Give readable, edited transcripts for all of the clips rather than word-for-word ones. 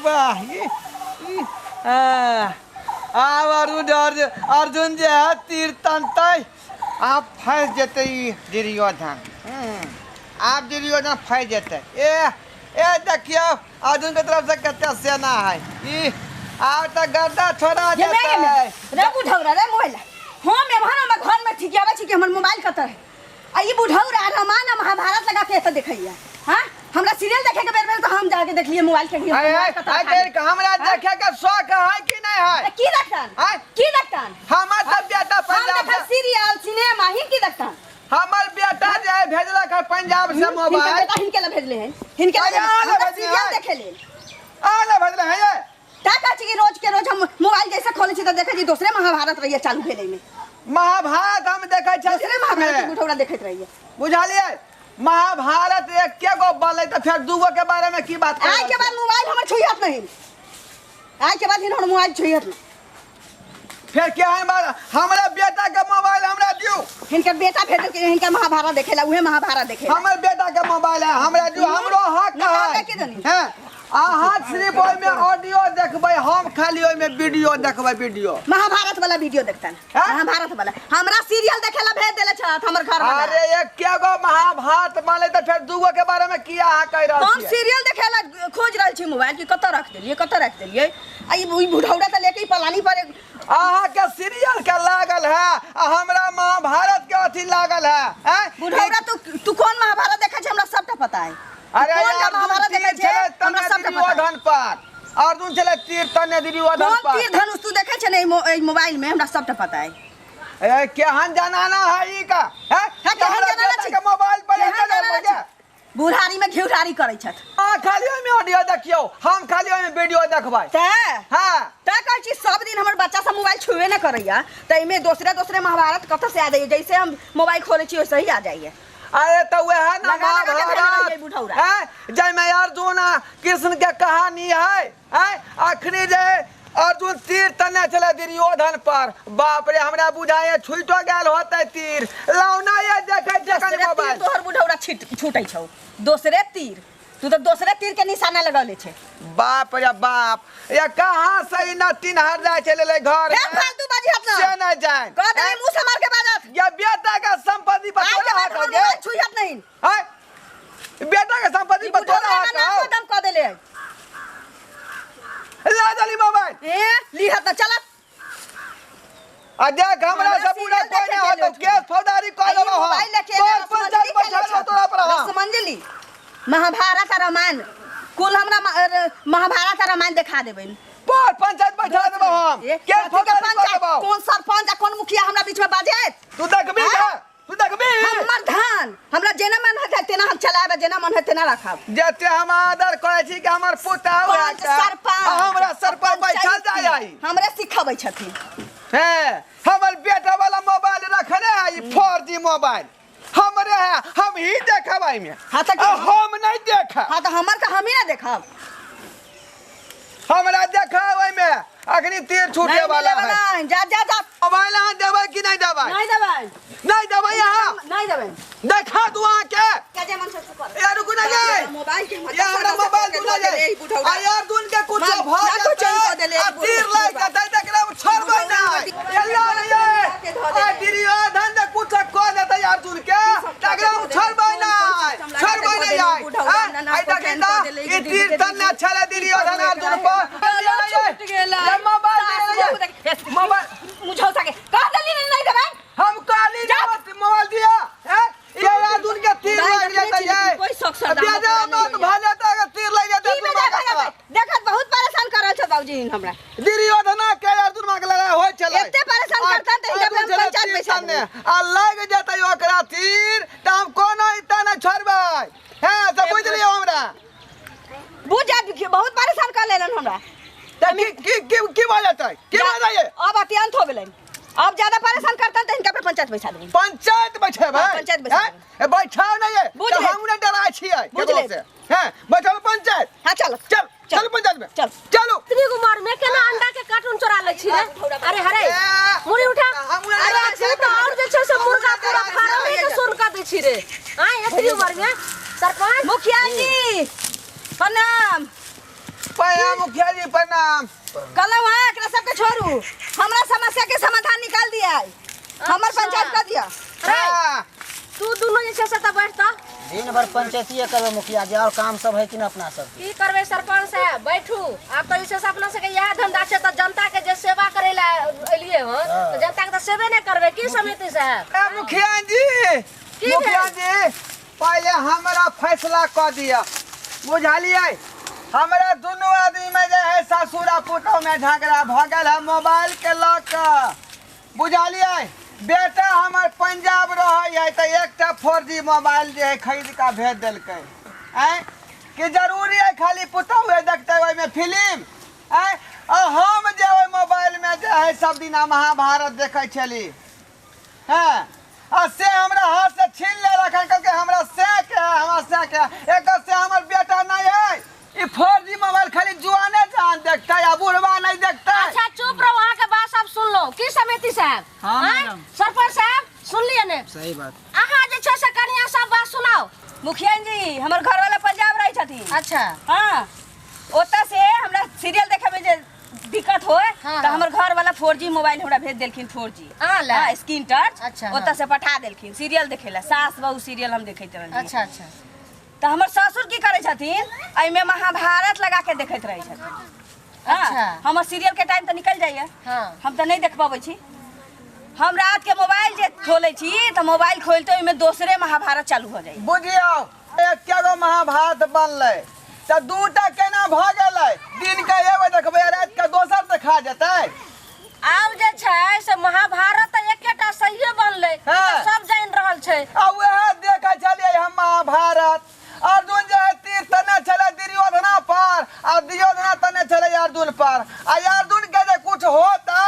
वाह ई ई, आ, आब अर्जुन अर्जुन अर्जुन जे है तीर तनतै आब फँसि जेतै ई दुर्योधन। आब दुर्योधन फँसि जेतै। ए ए देखियौ अर्जुन के तरफ से कते सेना है। ई आब तऽ गद्दा छोड़ा ये मैं ये मैं जेतै। रे बुढ़ौरा रे मोबाइल हम एम्हर हमर घर में ठिकियाबै छी कि हमर मोबाइल कतऽ है आ ई बुढ़ौरा रामायण आ महाभारत लगा के एतऽ देखैया। हाँ हमरा सीरियल देखे के बेर भेल तऽ हम जाके देखलियै मोबाइल के कि हमर आय मोबाइल आय कतऽ आय रखा गेल। कहि हमरा देखे के शौक है कि नहीं है? तऽ की देखतन? आय। की देखतन? हमर तऽ बेटा हम पंजाब देखब से सीरियल सिनेमा ही की देखतन? हमर बेटा जे है भेजलक है पंजाब से हिनकर मोबाइल। बेटा हिनके लए भेजले हन। हिनके लए अरे, भेजले। हमरा भेजले सीरियल हन। देखे लेल। आ ना भेजले है ये। का कहै छी कि रोज के रोज हम मोबाइल जैसे खोलै छी तऽ देखै छी दोसरे महाभारत रहिए चालू भेल एहिमे। महाभारत हम देखै छी दोसरे महाभारत के बुढ़ौरा देखैत रहिए। बुझलियै? महाभारत एके गो बनलै तऽ फेर दूगो के बारे में की बात कर आइ के बाद मोबाइल हमर छुइहत नहीं। आइ के बाद हिनकर मोबाइल छुइहत नहीं। फेर केहन बात? हमरा बेटा के मोबाइल हमरा दियौ। हिनकर बेटा भेजल के हिनकर महाभारत देखेला, उहे महाभारत देखेला। हमर बेटा के मोबाइल है हमरा दियौ, हमरो हक ना, है। हमरा के देनी? हैं? अहाँ सिर्फ ओहिमे ऑडियो देखबै, हम खाली ओहिमे वीडियो देखबै। वीडियो महाभारत वाला वीडियो देखतन। हैं? महाभारत वाला हमरा सीरियल देखेला भेज देले छथ हमर घर वाला। अरे एके गो महाभारत बनलै तऽ फेर दूगो के बारे में किया अहाँ कहि रहल हम छियै? सीरियल देखेला खोज रहल छी मोबाइल कि कतऽ रख देलियै, कतऽ रख देलियै। आ ई बुढ़ौरा तऽ लेके ई पलानी पर अहाँ के सीरियल के लागल है आ हमरा महाभारत के अथी लागल है। हैं? बुढ़ौरा तू तू कोन महाभारत देखै छै हमरा सबटा पता है। अरे कोन यार, महाभारत तीर देखै छै छलै हमरा तने सबटा पता है। दुर्योधन पर। अर्जुन छलै तीर तने दुर्योधन कोन पर। तीर धनुष तू देखै छै ने एहि मोबाइल में हमरा सबटा पता है। ए केहन जनाना है ई का? हैं? हाँ, केहन हमरा जनाना बेटा छी? के मोबाइल पर केहन एते जनाना बजे। छी? बुढ़ारी में घिउरारी करै छथि। अहाँ खाली ओहिमे ऑडियो देखियौ, हम खाली ओहिमे वीडियो देखबै। तैं? हाँ। तैं कहै छी सब दिन हमर बच्चा सब मोबाइल छुबे नहि करैया तऽ एहिमे दोसरे दोसरे महाभारत कतऽ से आ जाइए? जैसे हम मोबाइल खोलै छी वैसे ही आ जाइए। अरे तऽ वएह ना लगा लगा के भेजने महाभारत रहियै बुढ़ौरा। हैं? जाहिमे अर्जुन आ कृष्ण के कहानी है। हैं? अखनी जे अर्जुन तीर तने छलै दुर्योधन पर, बाप रे हमरा बुझाइए छुटो गेल होतै तीर। लाउ ना ये देखै छियै कनि दोसरे तीर मोबाइल। तोहर बुढ़ौरा छूटै छौ। दोसरे तीर तू तऽ दोसरे तीर के निशाना लगौले छै। बाप रे बाप, ये कहाँ से ई नतीन हर जाइ छै लेले घर फेर में? फालतू बाजी हत ना। से नहीं जाए। कह देबै मुँह समार के बाजत। ये बेटा के संपत्ति पर आइ के तोरा बाद हक हमर हो गे? मोबाइल छुइहत नहीं। हैं? बेटा के संपत्ति ई पर तोरा बुढ़ौरा हक ना हो? कदम कऽ देले। ला जल्दी मोबाइल। ए लिहत ना चलत। आ देख हमरा हमरा से बुरा सीरियल कोई देखे नहीं होतो, के लेल। केस फौजदारी कऽ आ ई देबो हम। मोबाइल लेके तोर एना पंचायत रसमंजलि बैठल केले हो तोरा पर हम। रसमंजलि महाभारत आ रामायण कुल हमरा महाभारत आ रामायण देखा देबै। पर पंचायत बैठा देबो हम। ए, केस कथी के फौजदारी कऽ पंचायत? देबो। कोन सरपंच आ कोन मुखिया हमरा बीच में बाजत? तू देखबी आँय? का? तू देखबी? हमर धान हमरा जेना मन है तेना हम चलाएब, जेना मन है तेना रखब। जते हम आदर करै छी कि हमर पुतहु पंच, है, सरपंच, आ हमरा सर पर बैठल पंचायती, जाय आई। हमरे सिखबै छथिन। हैं, हमर बेटा वाला मोबाइल रखने है, ई 4G mobile हमरे है, हम ही देखब एहिमे। हाँ, तऽ आ हम नहीं देखब। हाँ, तऽ हमर तऽ हमही ना देखब। हमरा देखब एहिमे अखनी तीर छूटे नहीं वाला देबै है। नहीं, जा जा जा। मोबाइल अहाँ देबै कि नहीं देबै? नहीं देबै। नहीं देबै अहाँ? नहीं देबै। देखा तू अहाँ के। क्या जे मन से तू कर। यार रुकू ना गे। मोबाइल के ये हमरा मोबाइल दू ना गे। आ यार दून के कुछ मार, भ ना कुछ जेतै, कऽ देले, आ तीर लागि जेतै तऽ एकरा हम छोड़बै नहि। ये लो रे ये। आ दुर्योधन जे कुछ कऽ देतै अर्जुन के, तऽ एकरा हम छोड़बै नहि। छोड़बै नहि यार। हैं? आइ देखी तऽ, ई तीर तन्ने छलै दुर्योधन अर्जुन पर। छूट गेलै। ये मोबाइल दे रे ये। मोबाइल। मुझौ सके। कह देली ने नहीं देबै। हम कहली जा। ना मोबाइल दिया। हैं? ये अर्जुन के तीर मोबाइल लागि रखने जेतै छी, लेकिन ये। कोई शौक सरदार बेजा हमरा मत नहीं भऽ जेतै अगर तीर लागि जेतै की अर्जुन बेजा माँ के भऽ जेतै? देखत बहुत परेशान कर रहल छौ बाबूजी हिन हमरा। दुर्योधना के अर्जुन माँ के लड़ाई होइ छलै। एते परेशान करतन तऽ हिनका अर्जुन हम छलै पंचायत तीर बैसा तन्ने। देबै। आ लागि जेतै ओकरा तीर तऽ हम कोनो इतना नहि छोड़बै। हैं, से बुझि लियौ हमरा। बुझ जात, बहुत परेशान कर लेलन हमरा। तऽ की की की की भऽ जेतै? की भऽ जाइए? अब अत्यंत हो गेलनि। अब ज्यादा परेशान करतन तऽ हिनका पे पंचायत बैसा देबै। पंचायत बैठेबै? हाँ, पंचायत बैठेबै। हैं? ए, बैठाउ नहि ये। बुझ तऽ ले। हम नहि डराइ छियै बुझ केकरो ले। से। हैं, बैठाउ पंचायत। हाँ, चलो। चल, चलू पंचायत में। चल। चलू। इतनी उम्र में केना अंडा के कार्टून चोरा लै छी रे? अरे हरे, मुड़ी उठा। अरे तू तऽ और जे छै से मुर्गा पूरा फार्म के सुन कऽ दै छी रे। आँय, एतनी उम्र में सरपंच मुखिया जी प्रणाम। प्रणाम मुखिया जी प्रणाम। कहलहुँ हँ एकरा सबके छोड़ू, हमरा समस्या के समाधान निकाल दिया, हमर पंचायत कर दिया। रे तू दुनू जे छै से त बैठता दिन भर पंचायतीये करबै मुखिया जी, और काम सब है कि ना अपना सब? की करबै सरपंच साहब, बैठू। आब तऽ जे छै से अपना सबके इएह धंधा छै, तऽ जनता के जे सेवा करै लए एलियै हँ तऽ जनता के तऽ सेवे नहि करबै की समिति साहब? मुखिया जी मुखिया जी पहले हमरा फैसला कऽ दिअ, बुझलियै? हमरा दुनू आदमी में जे है ससुर आ पुतोह में झगड़ा भऽ गेल है मोबाइल के लऽ कऽ, बुझलियै? बेटा हमर पंजाब रहै है तऽ एकटा 4G mobile जे है खरीद कऽ भेज देलकै। आँय कि जरूरी है खाली पुतोहुए देखतै ओहिमे फिल्म? आँय आ हम जे ओहि मोबाइलमे जे है सब दिना महाभारत देखै छली, हँ, आ से हमरा हाथ से छीन लेलक हन, कहलकै हमरा से के है, हमरा से के है, एकर से हमर बेटा नहीं है। ई 4G mobile खाली जुआने जान देखतै आ बुढ़वा नहीं देखतै। अच्छा चुप रहो, अहाँ के बात सब सुन लो। की समिति साहब? हाँ सरपंच साहब सुन लियै ने? सही बात। अहाँ जे छै से कनिया सब बात सुनाउ। मुखिया जी हमर घर वाला पंजाब रहै छथिन। अच्छा। हाँ ओतऽ से हमरा सीरियल देखे में जे दिक्कत होय हाँ, तऽ हमर घर वाला 4G mobile हमरा भेज देलखिन, 4G हाँ, स्क्रीन टच। अच्छा, ओतऽ से पठा देलखिन सीरियल देखे ला, सास बहू सीरियल हम देखैत रहलियै। अच्छा अच्छा। तऽ हमर ससुर की करै छथिन, एहिमे महाभारत लगा के देखैत रहै छथिन। अच्छा। हमर सीरियल के टाइम तऽ निकलि जाइए, हाँ। हम तऽ नहि देख पबै छी। हम रात के मोबाइल जे खोलै छी तऽ मोबाइल खोलते ओहिमे दोसरे महाभारत चालू भऽ जाइए। बुझियौ एकेगो महाभारत बनलै तऽ दूटा केना भऽ गेलै? दिन के एगो देखबै राति के दोसर देखा जेतै। आब जे छै से महाभारत तऽ एकेटा सहिए बनलै, सब जानि रहल छै। आ वएह देखै छलियै हम महाभारत। अर्जुन जे तीर तने छलै दुर्योधना पर आ दुर्योधना तने छलै अर्जुन पर, आ अर्जुन के जे कुछ होतै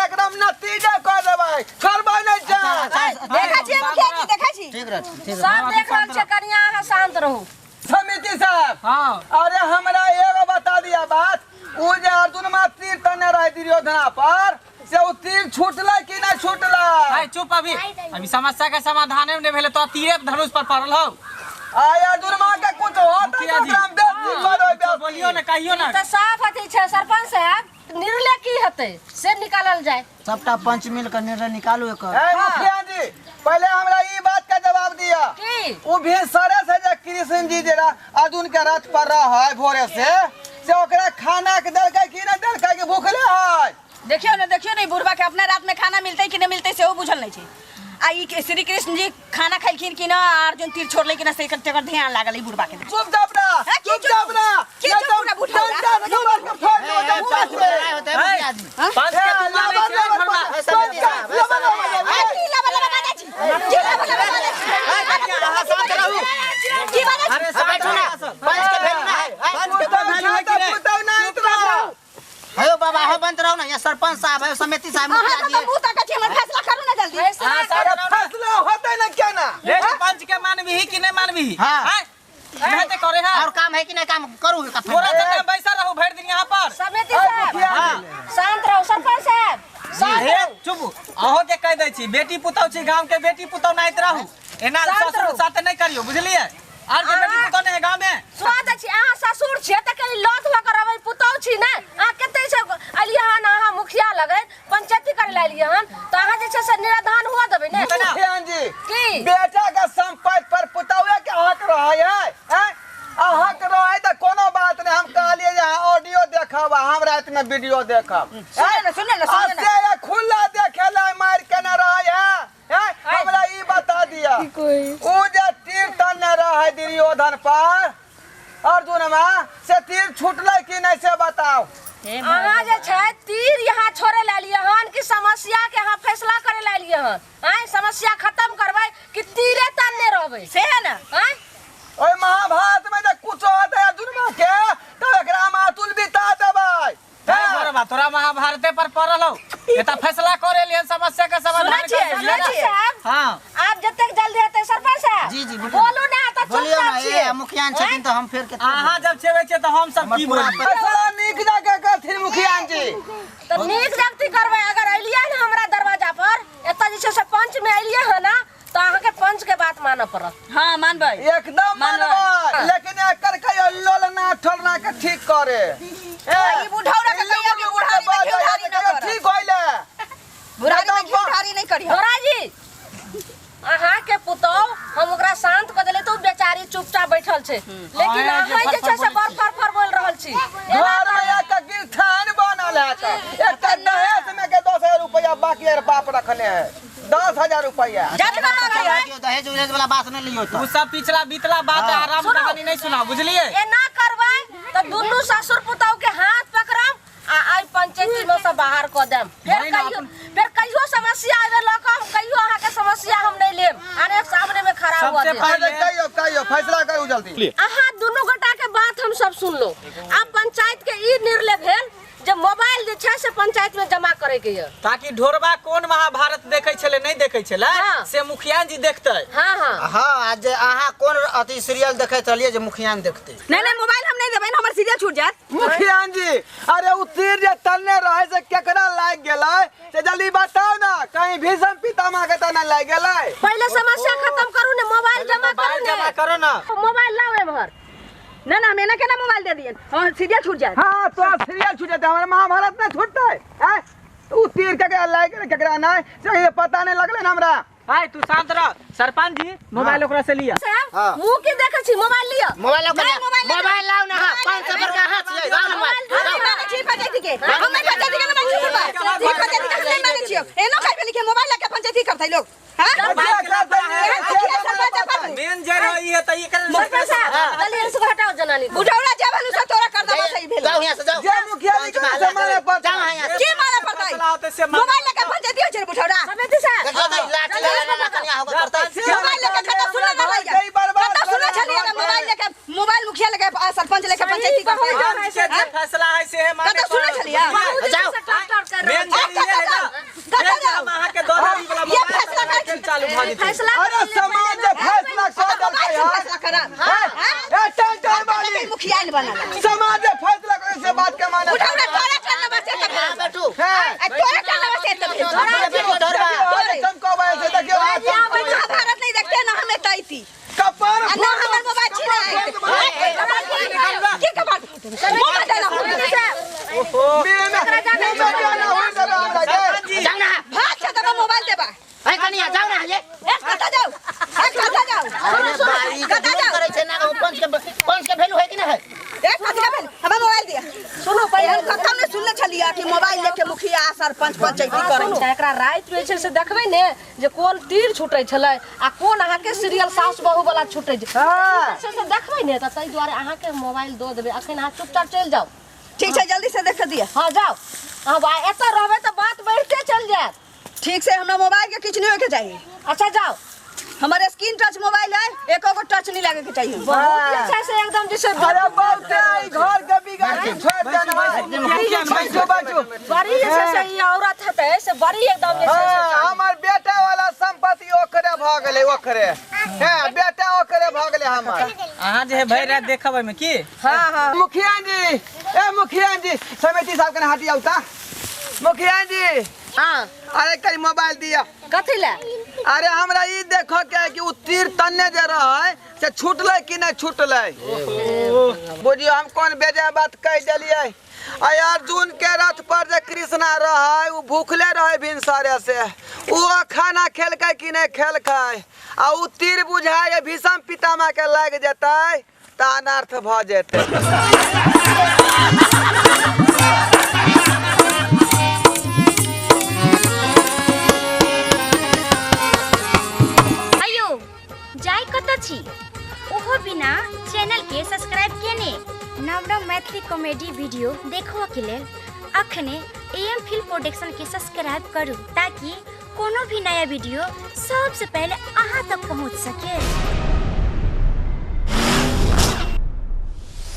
एकदम नतीजा कऽ देबै, छोड़बै नहि जान। देखै छियै मुखिया जी, देखै छी? ठीक रह, ठीक। सब देख रहल छै कनिया, अहाँ शांत रहू। समिति साहब हाँ। अरे हमरा एगो बता दिया बात, उ जे अर्जुन मा तीर तने रहे दुर्योधना पर से उ तीर छूटलै कि नहि छूटलै? चुप, अभी अभी समस्या के समाधान नहीं भेलै तो तीरे धनुष पर पड़ल हौ। आय अर्जुन माँ के कुछ होतै मुखिया जी तऽ बेइज्जती करबै। बोलियो ना कहियो ना। तऽ साफ अथी छै सरपंच साहब, निर्णय की हेतै से निकालल जाय। सबटा पंच मिल के निर्णय निकालू एकर। ए मुखिया जी पहले हमरा ई बात के जवाब दिया की? उ भी सरे से जे कृष्ण जी जेरा अर्जुन के रथ पर रहै भोरे से ओकरा खाना के देलकै कि नहि देलकै, कि भूखले है? देखियो ने, देखियो ने बुढ़वा के अपना रात में खाना मिलतै कि नहि मिलतै सेहो बुझल नहि छै। आ ई श्री कृष्ण जी खाना खेलखिन कि ना, अर्जुन तीर छोड़लै कि ना, से एकर ध्यान लागल ई बुढ़वा के। चुपचाप रह, चुपचाप रह। की चुप रह बुढ़वा? पंच के तू मानै छै घरमा? की लबा लबा बाजै छी? की लबा लबा बाजै छी? की बाजै छी? अरे शांत रह। पंच के भेल ना है। पंच के वैल्यू है कि नहीं? हेयो बाबा, हो बंद रहो ना, यहाँ सरपंच साहब है, समिति साहब, मुखिया अहाँ जी सब मुँह ताकै छी, हमर फैसला करू ना जल्दी। अरे फैसला होतै ना केना? रे पंच के मानबी कि नहीं मानबी? हाँ। नहीं तो करे है। और काम है कि नहीं? काम करू का पूरा दिन बैसा रहू भर दिन यहाँ पर। समिति साहब शांत रहो, सरपंच साहब शांत हे चुप, अहो के कह दै छी बेटी पुतौ छी, गांव के बेटी पुतौ नाइत रहू, एना ससुर साथे नहीं करियो, बुझलियै? आर के बेटी पुतौ नहीं है गांव में। स्वाद अछि, अहाँ ससुर छियै तऽ कनि लत भऽ कऽ रहबै, पुतौ छी ने अहाँ कते छै एलियै हन, अहाँ मुखिया लगै पंचायती करै लए एलियै हन तऽ अहाँ जे छै से निराधान हुआ देबै ने। मुखिया जी की बेटा के संपत्ति पर पुतौए के हक रहै है? हक रहै तऽ कोनो बात नहीं, हम कहलियै जे अहाँ ऑडियो देखब आ हम राति में वीडियो देखब। सुने ना, सुने ना, सुने ना। से खुला देखे ला मार के न रहै है? हमरा ई बता दिया, उ जे तीर तने रहै दुर्योधन पर अर्जुन मा से तीर छूटलै कि नहीं से बताओ। अहाँ जे छै तीर यहाँ छोड़े लए एलियै हन कि समस्या के अहाँ फैसला करे लए एलियै हन? आँय समस्या खत्म करबै कि तीरे तानने रहबै से है ना? आँय ओहि महाभारत में जे कुछो होतै अर्जुन मा के तऽ एकरा मातुल बिता देबै। बरोबर, तोरा महाभारते पर पड़ल हो, एता फैसला करे लिए समस्या के समाधान सुनै छियै? हाँ आप जतेक जल्दी हेतै सरपंच साहब जी जी बोलू ना तऽ बोलियो ना। चुपचाप छियै। ए मुखिया छथिन तऽ हम फेर के अहाँ जब छेबै छियै तऽ हम सब की बोली? फैसला नीक जगह करथिन मुखिया जी। तऽ नीक जगती करबै। अगर एलियै ने हमरा दरवाजा पर, एतऽ जे छै से पंच में एलियै हँ ना, तऽ अहाँके पंच के बात मानऽ पड़त। हाँ मानबै, एकदम मानबै, लेकिन एकर कहियो लोलना ठोलना के ठीक करे। ई बुढ़ौरा के कहियो कि बुढ़ारी में घिउढारी न कर। ठीक होइले। बुढ़ारी में घिउढारी नहीं करी। धोराजी अहाँ के पुतौ हम ओकरा शांत क देले त बेचारी चुपचाप बैठल छै, लेकिन अहाँ जे छै से बड़ फरफर बोल रहल छी। घर में एक गिरथान बनल है त एक दहेज में के 10,000 रुपया बाकी है, बाप रखने है 10,000 रुपया। जतना मांगे है दहेज उहेज वाला बात नहीं लियो त उ सब पिछला बीतला बात है, आराम कहानी नहीं सुनाओ, बुझलिए? एना करबै त दुनू ससुर पुतौ के हाथ पकड़ब आ आई पंचायती में सब बाहर क देम। फिर कहियो समस्या आवे ल के हम कहियो अहाँ के समस्या हम नहीं लेब। अरे सामने में खड़ा हुआ सबसे पहले कहियो कहियो फैसला करू जल्दी। अहाँ दुनू गोटा के बात हम सब सुन लो। अब पंचायत के ई निर्णय भेल जे मोबाइल जे छै से पंचायत में जमा करे के ये, ताकि ढोरबा कोन महाभारत देखै छले नहीं देखै छले से मुखिया जी देखतै। हां हां हां, आज अहाँ कोन अथी सीरियल देखैत रहलियै जे मुखिया देखतै? नहीं नहीं मोबाइल हम नहीं देबै, हमर सीरियल छूट जात। मुखिया जी अरे उ तीर जे तन्ने रहे से केकरा लाग गेलै से जल्दी बताओ ना, कहीं भीषम पितामह के त ना लाग गेलै। पहले समस्या खत्म करू ने, मोबाइल जमा करू ने, जमा करो ना, मोबाइल लाओ एमहर। ना ना मैंने केना मोबाइल दे दियन, हां सीरियल छूट जाए। हां तो सीरियल छूट जाते, हमारे महाभारत नहीं छूटते हैं। उ तीर केकरा लाग गेलै केकरा नहीं से पता नहीं लगलै ना हमरा। हाय तू शांत रह सरपंच जी, मोबाइल ओकरा से लिया। मुंह के देखै छी मोबाइल लिया, मोबाइल मोबाइल लाओ ना। हां 500 पर का हाथ छै, लाओ ना मोबाइल। हम माने छी पंचायती के, हम नहीं पंचायती के माने छी, पंचायती के नहीं माने छी। एनो खाइ पे लिखे मोबाइल लके पंचायती करतै लोग। हां मेन जर है ई त ई कर सरपंच साहब जल्दी से हटाओ जनानी बुढ़ौरा जे भेलु से तोरा कर दबा सही भेल। जाओ यहां से जाओ, जे मुखिया जी के मारे पर जाओ यहां से के मारे पड़तै? मोबाइल लके पंचायती होइ छै बुढ़ौरा। समिति साहब देखो त लाठी लगा कनिया होगा करतै। मोबाइल लेके कत सुनले न रहिया, कत सुनले छलियै ना मोबाइल लेके, मोबाइल मुखिया लेके सरपंच लेके पंचायती करतै। जे फैसला है से माने कत सुनले छलियै? जाओ मेन जर ई है ना, हम अहाँ के दो देवी वाला मोबाइल चालू भ जेतै। फैसला अरे समाज जे फैसला कर देलकै है, फैसला करा। हां ए टंटर वाली मुखिया ने बनाला समाज जे फैसला करे से बात के माने। बुढ़ौरा तोरा करना बसे त हां बेटू, हां तोरा करना बसे त तोरा तुम को वैसे देखियो महाभारत नहीं देखते ना हमें तैती कपार ना हमर मोबाइल छीना के कपार मोबाइल देला। ओहो मेरे में जाना हो देबा हमरा के, जाओ ना भाग से देबा मोबाइल देबा। ए कनिया जाओ ना, ये एक कथा जाओ, एक कथा जाओ, अरे बारी कथा जाओ करै छै ना, पंच के वैल्यू है कि ना है? एक कथी का भेल? हमरा मोबाइल दिया। सुनो पहिले हम कथा में सुनले छलिया कि मोबाइल लेके मुखिया सरपंच पंचायती करै छै। एकरा राति में छै से देखबै ने जे कोन तीर छूटै छलै आ कोन अहाँ के सीरियल सास बहू वाला छूटै छै। हां से देखबै ने त तै दुआरे अहाँ के मोबाइल दो देबै। अखन अहाँ चुपचाप चलि जाउ। ठीक छै, जल्दी से देख दिया। हां जाउ, अहाँ एतऽ रहबै त बात बढ़िते चलि जायत। ठीक से हमरा मोबाइल के किछु नहीं होके चाहिए। अच्छा जाओ, हमारे स्क्रीन टच मोबाइल है, एको को टच नहीं लगे के चाहिए। बहुत अच्छा से एकदम जैसे अरे बहुत है घर के बिगाड़ के छोड़ देना। बैठो बैठो, बड़ी जैसे से ई औरत हते से बड़ी एकदम जैसे हमर बेटा वाला संपत्ति ओकरे भ गेलै, ओकरे हां बेटा ओकरे भ गेलै हमर। अहाँ जे भरि रात देखबै में की? हां हां मुखिया जी, ए मुखिया जी समिति साहब के हाथी औता। मुखिया जी हां अरे कहीं मोबाइल दिया। कथी ले? अरे हमरा ई देखो के कि उ तीर तन्ने जे रहै से छूटलै कि नहीं छूटलै। बुझियो हम कोन बेजा बात कह देलियै। आ अर्जुन के रथ पर जे कृष्णा रहै उ भूखले रहै भिनसरे से, उ खाना खेलकै कि नहीं खेलकै, आ उ तीर बुझाय भीषम पितामह के लागि जेतै त अनर्थ भ जेतै। छी ओहो बिना चैनल के सब्सक्राइब केने नव नव मैथिली कॉमेडी वीडियो देखो के लेल अखने एएम फिल्म प्रोडक्शन के सब्सक्राइब करू ताकि कोनो भी नया वीडियो सबसे पहले अहाँ तक पहुँच सके।